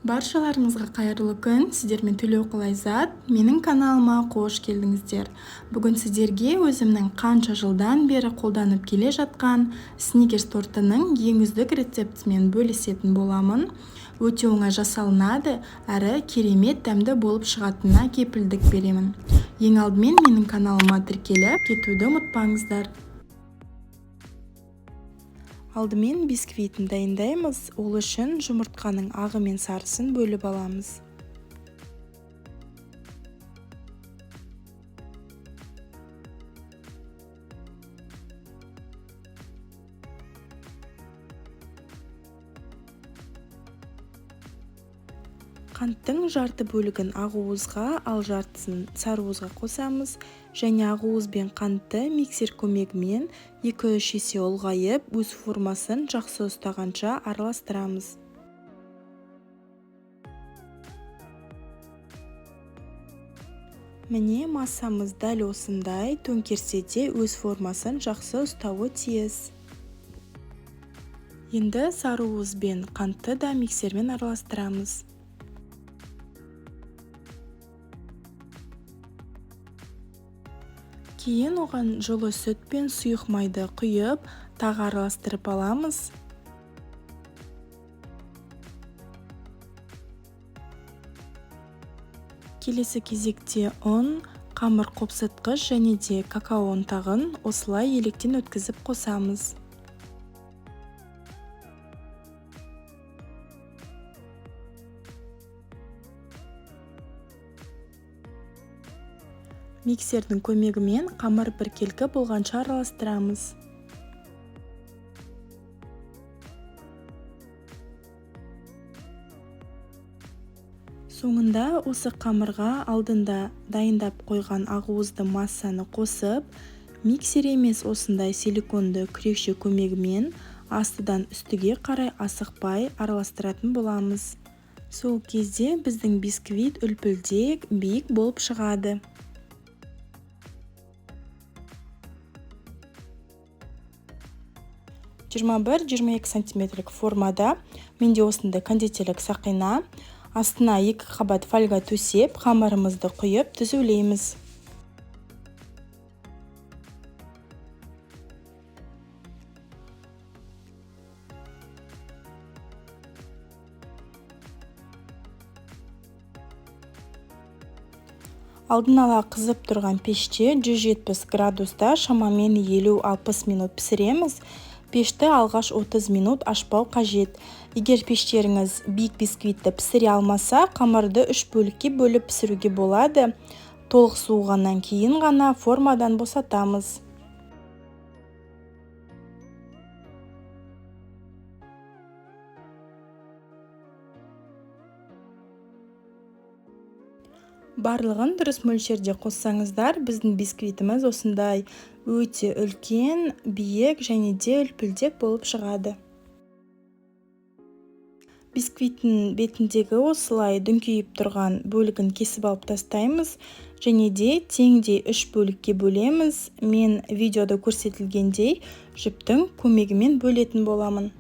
Баршаларыңызға қайырлы күн! Сіздермен Төлеуқұл Айзат. Менің каналыма қош келдіңіздер. Бүгін сіздерге өзімнің қанша жылдан бері қолданып келе жатқан Сникерс тортының ең үздік рецептімен бөлісетін боламын. Өте оңай жасалынады, әрі керемет дәмді болып шығатынына кепілдік беремін. Ең алдымен менің каналыма тіркеліп кетуді ұмытпаңыздар. Алдымен бисквитін дайындаймыз. Ол үшін жұмыртқаның ағы мен сарысын бөліп аламыз. Қанттың жарты бөлігін ақуызға, ал жартысын сарыуызға қосамыз. Және ақуыз бен қантты миксер көмегімен 2-3 есе ұлғайып, өз формасын жақсы ұстағанша араластырамыз. Міне, массамыз дәл осындай, төңкерсе де өз формасын жақсы ұстауы тиіс. Енді сарыуыз бен қантты да миксермен араластырамыз. Кейін оған жылы сүт пен сұйық майды құйып, тағы араластырып аламыз. Келесі кезекте ұн, қамыр қопсытқыш және де какао ұнтағын осылай електен өткізіп қосамыз. Миксердің көмегімен қамыр біркелкі болғанша араластырамыз. Соңында осы қамырға алдында дайындап қойған ақуызды массаны қосып, миксер емес осындай силиконды күрекше көмегімен астыдан үстіге қарай асықпай араластыратын боламыз. Сол кезде біздің бисквит үлпілдек, биік болып шығады. Жиырма бір, жиырма екі сантиметрлік формада менде осындай кондитерлік сақина. Астына 2 қабат фольга төсеп, қамырымызды құйып түзулейміз. Алдын ала қызып тұрған пеште 170 градуста шамамен 50-60 минут пісіреміз. Пешті алғаш 30 минут ашпау қажет. Егер пештеріңіз биік бисквитті пісіре алмаса, қамырды 3 бөлікке бөліп пісіруге болады. Толық суығаннан кейін ғана формадан босатамыз. Барлығын дұрыс мөлшерде қоссаңыздар, біздің бисквитіміз осындай өте үлкен, биік және де үлпілдек болып шығады. Бисквиттің бетіндегі осылай дүңкиіп тұрған бөлігін кесіп алып тастаймыз және де теңдей 3 бөлікке бөлеміз. Мен видеода көрсетілгендей жіптің көмегімен бөлетін боламын.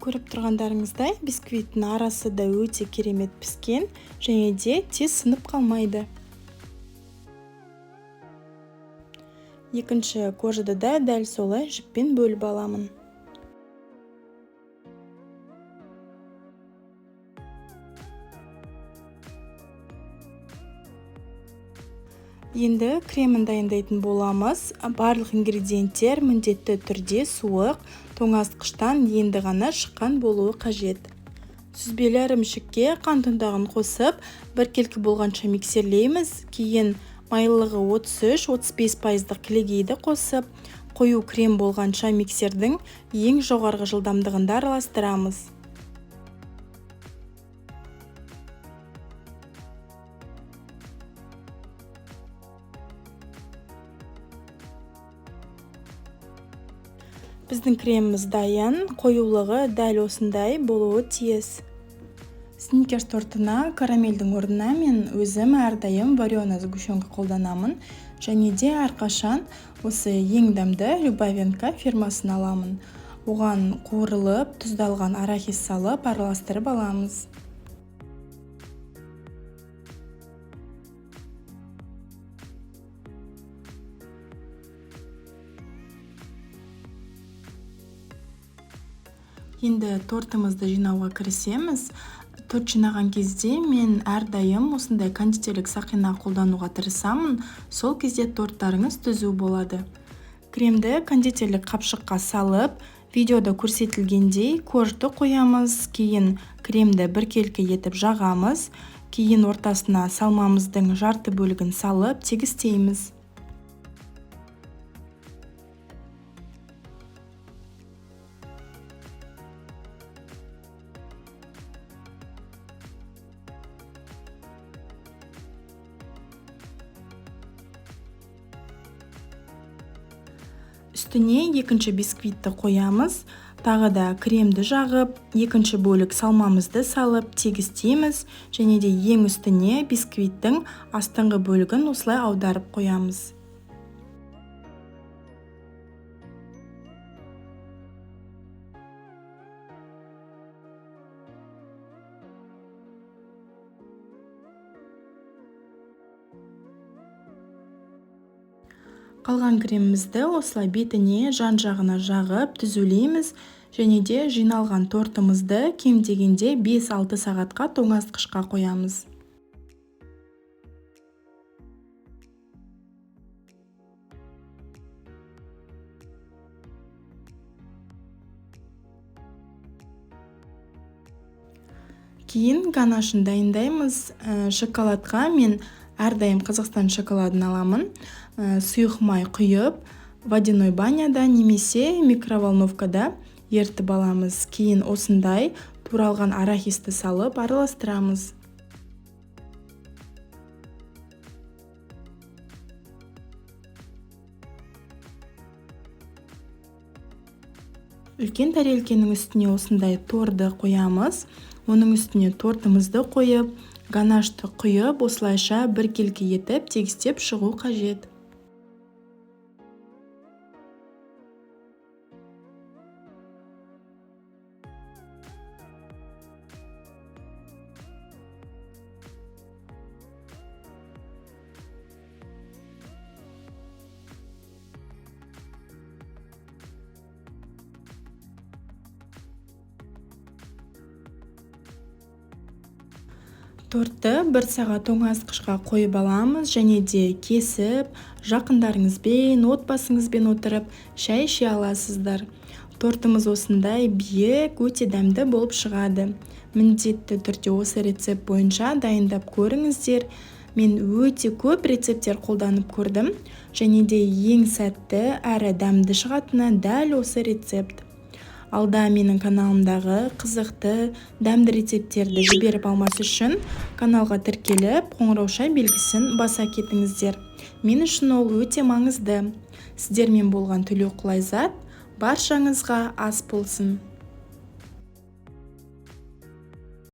Көріп тұрғандарыңыздай, бисквиттің арасы да өте керемет піскен және де тез сынып қалмайды. Екінші кожады да дәл солай жіппен бөліп аламын. Енді кремін дайындайтын боламыз. Барлық ингредиенттер міндетті түрде суық, тоңазытқыштан енді ғана шыққан болуы қажет. Сүзбелі ірімшікке қант ұнтағын қосып, біркелкі болғанша миксерлейміз. Кейін майлылығы 33-35 пайыздық кілегейді қосып, қою крем болғанша миксердің ең жоғарғы жылдамдығында араластырамыз. Біздің креміміз дайын, қоюлығы дәл осындай болуы тиіс. Сникерс тортына карамельдің орнына мен өзім әрдайым вареная сгущенка қолданамын. Және де әрқашан осы ең дәмді Любавенко фирмасын аламын. Оған қуырылып, тұздалған арахис салып, араластырып аламыз. Енді тортымызды жинауға кірісеміз. Торт жинаған кезде мен әрдайым осындай кондитерлік сақина қолдануға тырысамын. Сол кезде торттарыңыз түзу болады. Кремді кондитерлік қапшыққа салып, видеода көрсетілгендей коржды қоямыз, кейін кремді біркелкі етіп жағамыз, кейін ортасына салмамыздың жарты бөлігін салып тегістейміз. Үстіне екінші бисквитті қоямыз, тағы да кремді жағып, екінші бөлік салмамызды салып тегістейміз және де ең үстіне бисквиттің астыңғы бөлігін осылай аударып қоямыз. Қалған кремімізді осылай бетіне, жан-жағына жағып түзулейміз және де жиналған тортымызды кем дегенде 5-6 сағатқа тоңазытқышқа қоямыз. Кейін ганашын дайындаймыз. Шоколадқа мен әрдайым Қазақстан шоколадын аламын. Сұйық май құйып, водяной баняда немесе микроволновкада ертіп аламыз. Кейін осындай туралған арахисті салып араластырамыз. Үлкен тарелкенің үстіне осындай торды қоямыз. Оның үстіне тортымызды қойып, ганашты құйып, осылайша біркелкі етіп тегістеп шығу қажет. Тортты бір сағат тоңазытқышқа қойып аламыз және де кесіп, жақындарыңызбен, отбасыңызбен отырып шай іше аласыздар. Тортымыз осындай биік, өте дәмді болып шығады. Міндетті түрде осы рецепт бойынша дайындап көріңіздер. Мен өте көп рецепттер қолданып көрдім және де ең сәтті әрі дәмді шығатыны дәл осы рецепт. Алда менің каналымдағы қызықты, дәмді рецепттерді жіберіп алмас үшін каналға тіркеліп, қоңырауша белгісін баса кетіңіздер. Мен үшін ол өте маңызды. Сіздермен болған Төлеуқұл Айзат, баршаңызға ас болсын.